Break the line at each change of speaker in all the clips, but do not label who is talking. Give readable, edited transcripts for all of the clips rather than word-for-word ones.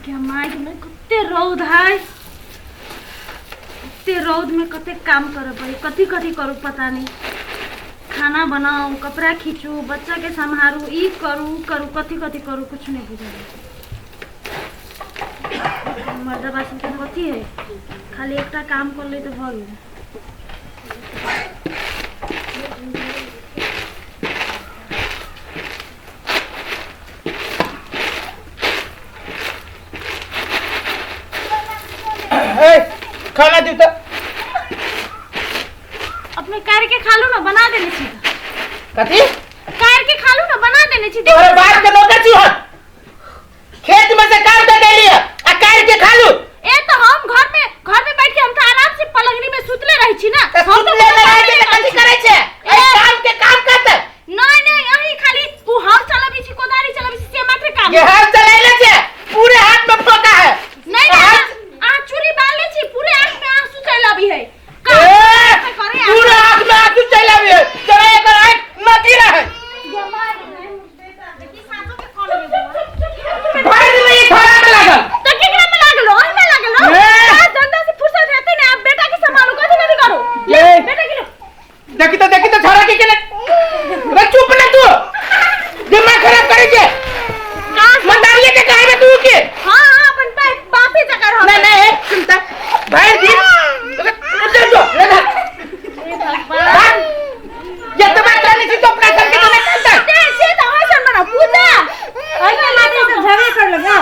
Mic में कते रौद है, कते रौद में कते काम करे पड़ी, कथी कथी करू पता नहीं। खाना बनाऊ, कपड़ा खींचू, बच्चा के सम्हारू, ई करू ऊ करू, कथी कथी करू कुछ नहीं बुझल। मर्दबा सबके कथी है, खाली एकटा काम कर ले तो भऽ गेल।
ए, खाना दिउ तऽ।
अपने कार के खा लू ना, बना देने छी।
कथी
कार के खा लू ना, बना देने छी।
तोहर बाप के नौकर छी हम? खेत में से काम दे देली आ कार के खा लू।
ए तो हम घर में बैठ के हम तो आराम से पलंगनी में सुतले रही छी ना।
तऽ
हम तो
सुतले
कोनो
रहै
कामे
छी
नहि
तऽ कथी
करै
करै
छी।
छै? एहि काम के काम करतै।
नहीं नहीं, अही खाली तू हल चलाबी छी, कोदारी चलाबी छी, से मात्र काम।
ये हाथ चलाइले छै, पूरे हाथ में फोका है।
नहीं नहीं,
हाथ
आ चूड़ी बांधले छी, पूरे आंख में आंसू चल आबी है।
ए,
करे
पूरे आंख में आंसू चल आबी है, जरा एकर आंख नदी रहे। भरि दिन ई थोड़ा में लागल।
तो केकरा में लागल हो? ओहि में लागल हो?
ए!
काज धंधा से फुर्सत हेतै ने, आब बेटा के संभालू, कथी कथी करू? ले,
ए!
बेटा के लो।
देखी तो, देखी तो छोरा के केने। रे चुप ना तू, दिमाग खराब करे छे।
काज
मंदारिये के कहबे तू के?
हाँ हाँ, अपन बापे जकर हो।
नहीं नहीं, सुनता भरि दिन उधर जो ले ले।
हे भगवान।
ये तो बात करनी थी तो अपना संग के तो नहीं करता।
से से तो ऐसा मना पूजा।
ऐसे माथे से झगड़ा कर लगा।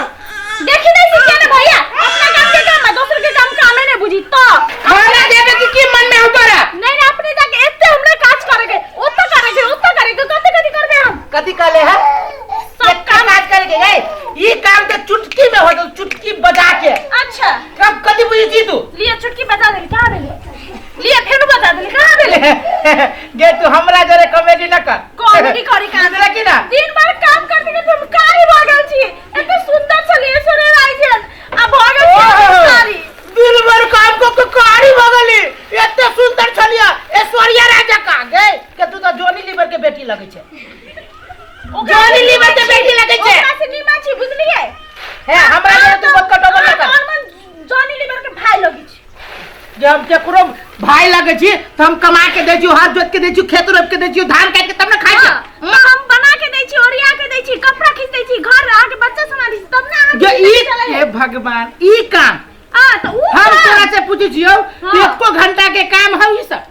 देखी नहीं छी केने भैया, अपना काम के काम आ, दोसर के काम कामे नहीं बुझी तो।
खाना देबे की की मन में हो तोरा?
नहीं नहीं, अपने जाके एते हमरा काज करे के, ओत करे के, ओत करे के, कथी कथी करबे हम?
कथी कहले है?
सब
काम काज करे के गए। ई काम के चुटकी में हो जाओ, चुटकी बजा के।
अच्छा।
कब कथी बुझी छी तू?
लिया चुटकी बजा देली, कहाँ देली? लिया फेनु बजा देली, कहाँ देली?
गे तू हमरा जरे कॉमेडी न कर।
कॉमेडी करी का?
बुझला की ना?
दिन भर काम करते करते हम कारी भऽ गेल छी। एते सुंदर छलियै सोरे राय छल, आ भऽ गेल छी हम कारी।
दिन भर काम को के कारी भऽ गेली, एते सुंदर छलिया ऐश्वर्या राय जकाँ। गे के तू तो जॉनी लीवर के बेटी लगै छै।
ओकरा
जॉनी
से
लीवर के
नीमन
बेटी
छी।
लगै छै।
ओकरा से नीमन छी, बुझलियै?
हे हमरा जरे तू बत कटबो न कर।
अहाँ मन जॉनी लीवर के भाई लगै छी।
जे हम केकरो भाई लगै छी तऽ हम कमा के दै छी, हाथ जोत के दै छी, खेत रोपि के दै छी, धान काटि के तब ने खाइ छी।
हाँ, तऽ हम बना के दै छी, ओरिया के दै छी, कपड़ा खींच दै छी, घर अहाँके बच्चा सम्हारै छी, तब ने अहाँके
जे
जिंदगी
ई
चलै है।
हे भगवान, ई काम
हाँ, तऽ ऊ
हम
काम।
तोरा से पूछै छियौ
हाँ।
एको घंटा के काम हौ ई सब?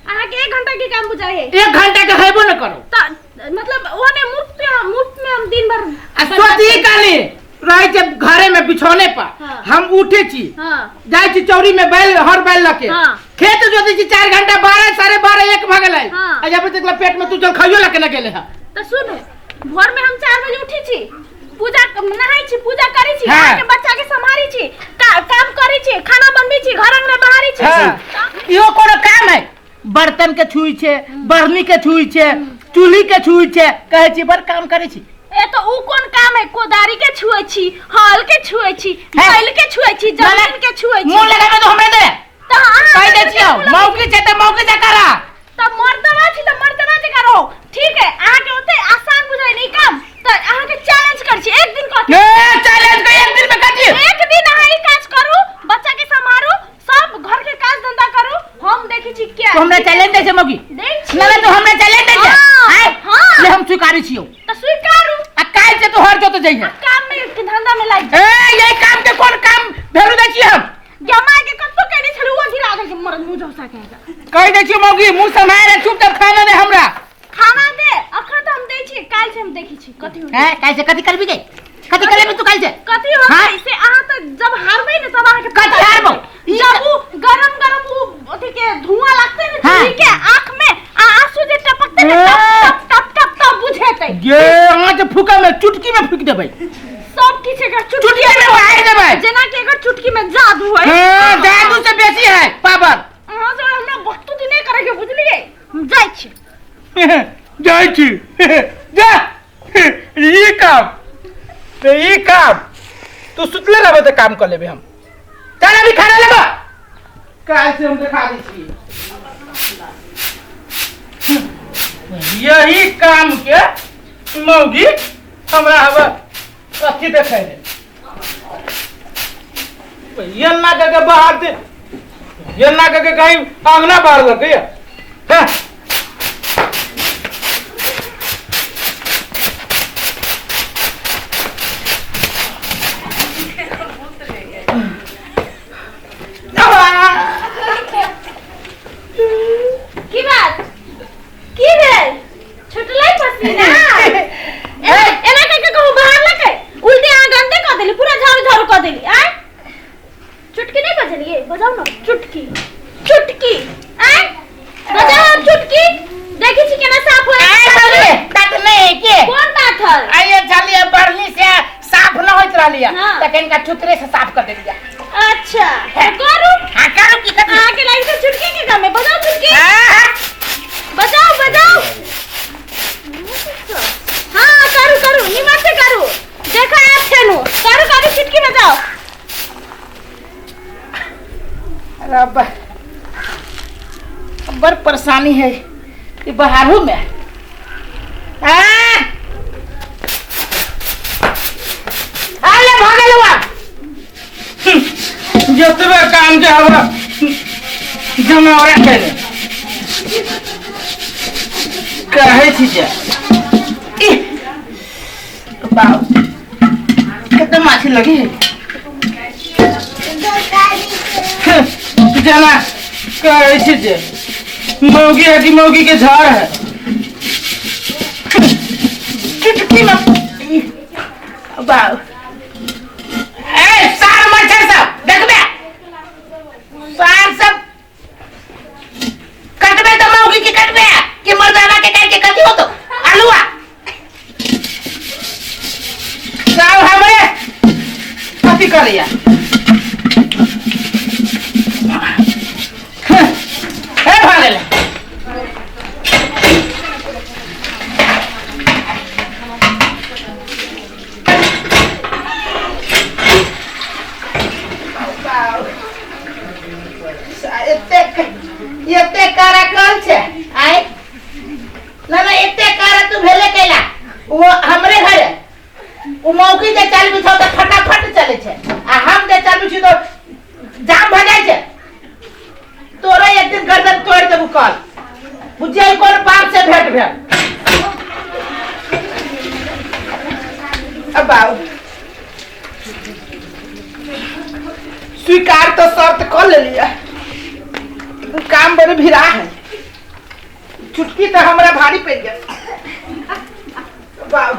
अहाँके एक घंटा के काम बुझाइ है?
एक घंटा के हेबो न करो।
तऽ मतलब ओने मुफ्त में, मुफ्त में हम दिन भर
आ सोची काली रहै छै घरे में बिछौने पर।
हाँ।
हम उठे छी,
हाँ।
जाइ छी चौरी में बैल हर बैल लके,
हाँ।
खेत जोतै छी 4 घंटा, 12 12:30 1 भऽ गेलै।
हाँ।
आ जब तक पेट में तू चल खाइयो लके न गेले है।
तऽ सुनू, भोर में हम 4 बजे उठै छी, पूजा नहाय छी, पूजा करै छी,
हाँ।
अहाँके बच्चा के सम्हारै छी, काम करै छी, खाना बनबै छी, घर अंगना बहारै छी।
हाँ। इहो कोनो काम है? बर्तन के छुई छै, बर्नी के छुई छै, चूल्ही के छुई छै, कहै छी बड़ काम करै छी।
ए तो ऊ कोन काम है? कोदारी के छुए छी, हल के छुए छी,
हैं?
बैल के छुए छी, जमीन के छुए छी।
मुंह लगाबे तो हमरे दे।
तऽ अहाँ
कहि दै
हमरा
छियौ,
मुँह लगेबै।
मौकी छै तऽ मौकी से करा।
तऽ मर्दवा छी तऽ मर्दवा जकाँ रहो, ठीक है? अहाँके ओते आसान बुझाइ नहि काम, तऽ अहाँके चैलेंज करै छी, एक दिन कथी?
ए चैलेंज के एक दिन में कथी?
एक दिन अहाँ ई काज करू, बच्चा के सम्हारू, सब घर के काज धंधा करू, हम देखै छी क्या।
तू हमरा चैलेंज दै छै मौगी?
दै छी।
ना ना, तू हमरा चैलेंज दै छै?
हाँ,
आय,
हाँ।
ले हम स्वीकारै छियौ।
तऽ स्वीकारू।
आ काल्हि से तू हर जोत जइहे।
काम में धंधा में लागि।
ए यही काम के कोन काम भेरू दै छी हम?
जमा के कत्तो कहने छलु, ओ गिरा दे के मरद मुंह झौसा के।
कहि दै छियौ मौगी, मुंह सम्हारे, चुपचाप खाना दे हमरा।
खाना दे, अखन तऽ हम दै छी, काल्हि से हम देखै छी कथी होइ।
हैं, काल्हि से कथी करबी गे? कथी करबी तू काल्हि से?
कथी होतै
हाँ?
से अहाँ तऽ जब हारबै ने तब अहाँके
कथी
पता
हारबौ?
चलतै। जब उ गरम गरम उ अथी के धुआं लागतै ने
हाँ।
चूल्ही के आँख में आ आंसू जे टपकतै ने
ए!
टप टप टप टप तब बुझेतै।
गे अहाँ के फूका में चुटकी में फूक देबै।
सब किछु एकर चुटकी
चुटकी में उड़ाइ देबै।
जेना कि एकर चुटकी में जादू है।
हाँ, जादू से बेसी है पावर।
अहाँ से हमरा बकतूती नहि करे के, बुझलियै? हम जाइ छी।
जाइ छी, जा। ई काम ते ई काम तू सुतले रहबे तऽ काम कर लेबे हम। चल अभी खाना लेबो, काल्हि से हम देखा दै छी यही काम के मौगी हमरा अब अथी देखै ले। एना कऽ के बाहर दे, एना कऽ के कहीं अंगना बाहर लगे। हाँ।
की बात की भेल छुटलै पसीना? एना एना कह के कहू बाहर लके उल्टे अहाँ गंदे कऽ देली, पूरा झाड़ू झाड़ू कऽ देली। आय चुटकी नहीं बजलिए? बजाओ ना चुटकी, चुटकी आय बजाओ अब चुटकी। देखी छी केना साफ होय।
बात नहीं के
कोन बात है?
आइए चलिए, बढ़नी से साफ न होइत रहलिए।
हाँ।
तखन का चुतरे से साफ कर देलिए।
अच्छा तो करू।
हां करू की कथी?
अहाँ के लागि तो चुटकी के काम है। बजाओ चुटकी।
हां
बजाओ बजाओ। हाँ करू करू, निमन से करू। देखा आप छेनु, करू करू चुटकी बजाओ।
रब्बा बड़ परेशानी है ये बाहरों में। अरे भागल हुआ जतबे काम के हवा जनवरा केले कहे छी जे बाप कितना माछी लगी है जना कहे छी जे मौगी है कि मौगी के झाड़ है। चुटकी में बाप ए सार मच्छर सब देखबे, सार सब कटबे तो मौगी के कटबे कि मर्दाना के काट के कथी हो तो आलुआ सब हमरे कथी करैया। हे भागल एते एते कारा कल छै आय ना ना एते कारा तू भेले कैला वो हमरे घरे उ मौकी जे चलबी छौ त फटाफट चले छै आ हम जे चलबी छी तो जाम भ जाइ छै। तोरा एक दिन गर्दन तोड़ देबू कल बुझियै कोन बाप से भेंट भेल। अब बाबू स्वीकार तो शर्त कर लेलिए, काम बड़े भिड़ा है, चुटकी तो हमरा भारी पड़ गया। बाबू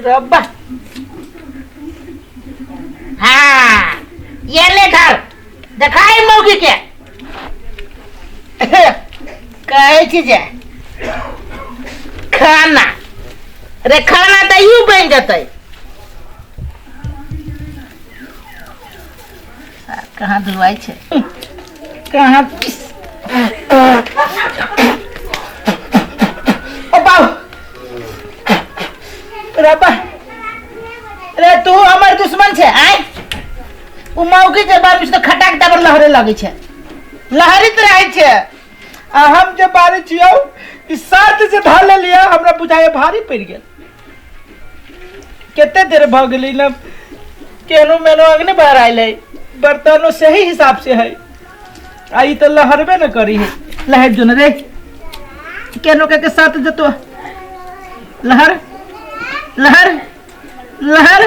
रब्बा हाँ ये ले धर देखाई मौगी के कहै छी जे खाना रे खाना तऽ you बनि जेतै। कहाँ धुआइ छै कहाँ? ओ बाबू रब्बा रे तू हमर दुश्मन छै आय। उ मौगी जे बार तऽ खटाक दाबर लहरे लगै छै, लहरित रहै छै आ हम जे बारे छियौ ई शर्त जे धर लेलियै हमरा बुझाइए भारी पड़ि गेल। कते देर भऽ गेलै ने केनो मेनो अग्नि बाहर आयल है, बर्तनो सही हिसाब से है आ ई तऽ लहरबे न करी है। लहर जो न रे केनो के साथ जतो लहर लहर लहर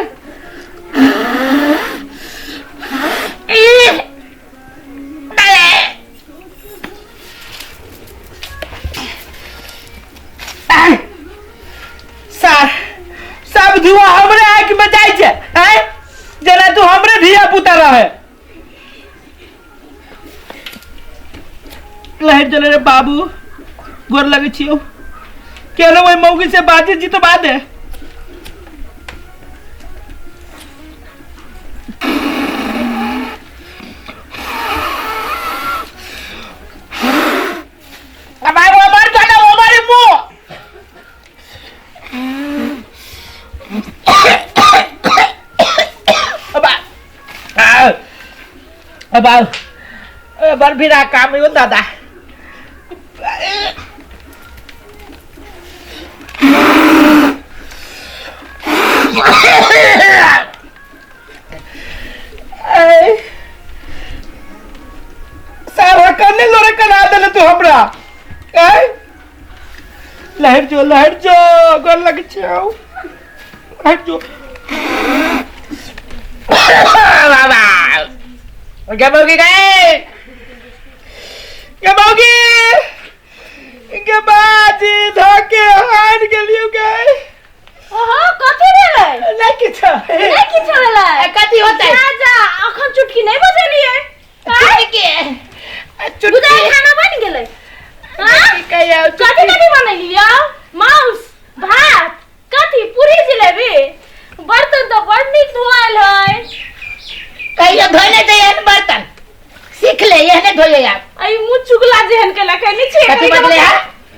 सार सब धुआं हमरे आँख में जाइ छै आँय, जेना तू हमरे धिया पुता रहे। लहर चले रे बाबू गोर लगे छियौ केनो ओहि मौगी से बाजी जितबा दे। अब आबो हमार खाना हमारे मुंह। अब आ अब आओ बड़ भी रहा काम हो दादा। सारा कने लोरे करा देले तू हमरा ए लहर जो लहर जो गोर लग छौ लहर जो बाबा गे बौगी गए गे बौगी गे बाजी धके हार गेलियो गे
ओहो कथी भेलै
नहि किछु
नहि किछु भेलै
कथी होतै
जा जा अखन चुटकी नहि बजेलियै
चुटकी चुटकी
बुझाइ खाना बनि गेलै
की कहिया
कथी कथी बनेलियै मांस भात कथी पूरी जिलेबी बर्तन तऽ बड़ नीक धोआयल है
कहियो धोने छै एहन बर्तन सीख ले एहने धोइए आब
आई मुँह चुगला जेहन केला कहने छी
कथी बजले है?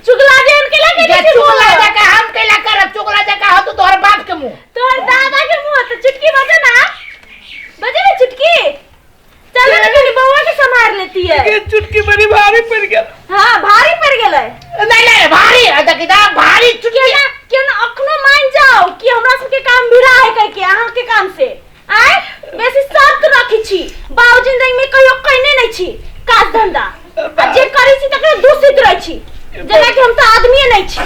चुगला जेहन केला कहने
जे
छी
चुगला जका हम कैला करब चुगला जका हो तो तोहर बाप के मुंह
तोहर दादा के मुँह तऽ चुटकी बजे ना बजे ना चुटकी चलो ना कनी बउआ के संभाल लेती है
के चुटकी बड़ी भारी पड़ गेल
हाँ भारी पड़ गेलै
नहीं नहीं भारी देखी दा भारी चुटकी
केना केना अखनो मान जाओ कि हमरा सबके काम भिड़ा है कह के अहाँ के काम से आय बेसी शर्त रखी छी बाबू जिंदगी में कहियो कहने नहीं छी काज धंधा आ जे करै छी तकरे दूषित रहै छी जेना कि हम तऽ आदमीए नहीं छी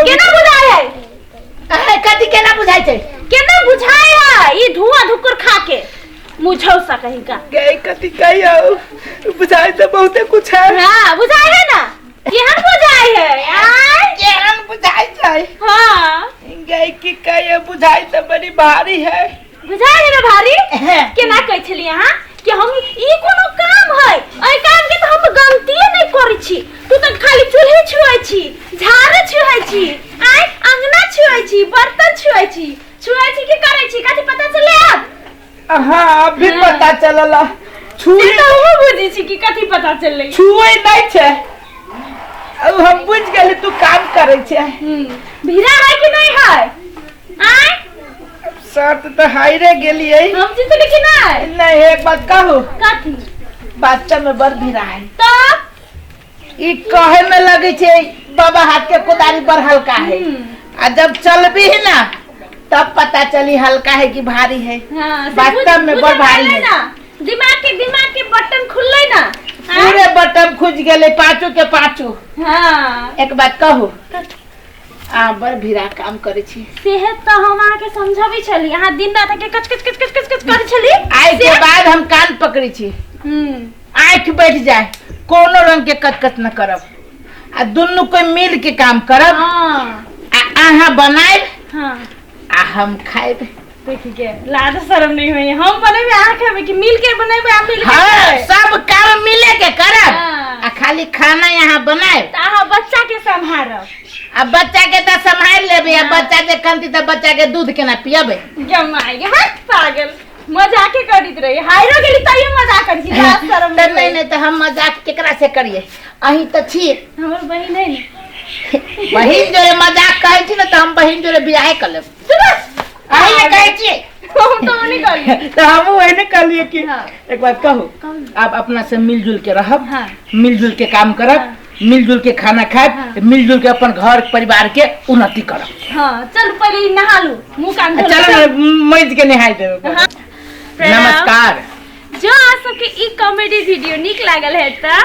केना बुझाय है
अहे, कथी केना बुझाइ छै
केना बुझाय है ई धुआं धुक्कर खा के मुझौसा कहीं का
गई कथी कहियो बुझाई तो बहुते कुछ है
हाँ बुझाय है ना केहन बुझाय है आय
केहन बुझाई छै
हाँ
गई की कहियो बुझाई तो बड़ी भारी है
बुझाय है ना भारी केना कहै छलियै अहाँ कि हम ई कोनो काम है एहि काम के तऽ हम गलतीए नहि करै छी तू तऽ खाली चूल्हे छुआइ छी झाड़ू छुआइ छी आय अंगना छुआइ छी बर्तन छुआइ छी छुआइ छी की करै छी कथी पता चले आब
हाँ अभी पता चलल छुए
से तऽ हमहूँ बुझै छी कि कथी पता चललै
छुए नहीं छै अब हम बुझ गेली तू काम करै छै
भीड़ा है कि नहीं है आय
शर्त तऽ हारे गेलियै
हम जीतली कि नहीं
नहीं एक बात कहू
कथी
बच्चा में बड़ भीड़ा है
तो
ई कहे में लगे छै बाबा हाथ के कोदारी बड़ हल्का है आ जब चलबी है ना तब पता चली हल्का है कि भारी है
हाँ, से
वास्तव में बड़
बुझल
भारी
भेलै
है
ना दिमाग के बटन खुललै ना हाँ?
पूरे बटन खुज गेले पाँचों के पाँचों
हाँ
एक बात कहू आ बड़ भीड़ा काम करे छी
सेहत तऽ हम अहाँके समझाबै छली अहाँ दिन रात के कच कच कच कच कच कच करै छली
आइ के बाद हम कान पकड़े छी आँखि बैठ जाए कोनो रंग के कचकच न करब आ दुनू कोई मिल के काम करब
हाँ
आ अहाँ बनायब
हाँ
आ हम खायब
देखी के लाज शर्म नहीं होई हम बनेबै अहाँ खेबै कि मिल के बनेबै आ मिल के
हाँ
खेबै?
सब काम मिले के करब
हाँ।
आ खाली खाना यहाँ बनायब
तऽ अहाँ बच्चा के सम्हारब
आ बच्चा के तऽ सम्हारि लेबै आ बच्चा जे कनती तऽ बच्चा के दूध केना पियबै
जमाई के हट पागल मजाके करैत रही हारो गेली तैयो मजाक करै छी लाज शर्म
तऽ नहीं नहीं तऽ हम मजाक केकरा से करिए अहीं तऽ छी
हमर बहिन है ने
बहिन जोरे मजाक कहै छी ने तऽ हम बहिन जोरे बियाहे कऽ लेब अहीं ने कहै छियै
हम तो नहीं कहलियै
तऽ हमहूँ ओहने कहलियै कि
हाँ।
एक बात कहू आप अपना से मिलजुल के रहब
हाँ।
मिलजुल के काम करब मिलजुल के खाना खायब
हाँ।
मिलजुल के अपन घर परिवार के उन्नति करब
हाँ चल पहिले ई नहा लू मुंह कान धो लू।
चल मजि के नहाय देबै
हाँ। प्रणाम।
नमस्कार
जो अहाँ सबके ई कॉमेडी वीडियो नीक लागल है तऽ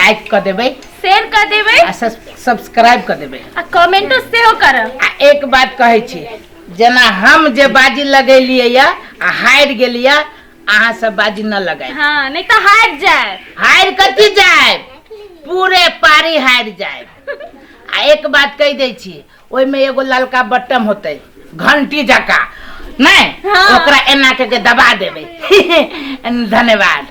लाइक कऽ देबै
शेयर कर देबै
आ सब्सक्राइब कऽ देबै
आ कमेंटो सेहो करब
आ एक बात कहै छी जेना हम जे बाजी लगेलियै या आ हारि गेलियै अहाँ सब बाजी न लगाय
हाँ नहीं तो हार जाए
हारि कथी जायब पूरे पारी हारि जायब आ एक बात कहि दै छी ओहिमे एगो ललका बटम होतै घंटी जकाँ नहि
हाँ।
ओकरा एना के दबा देबै धन्यवाद।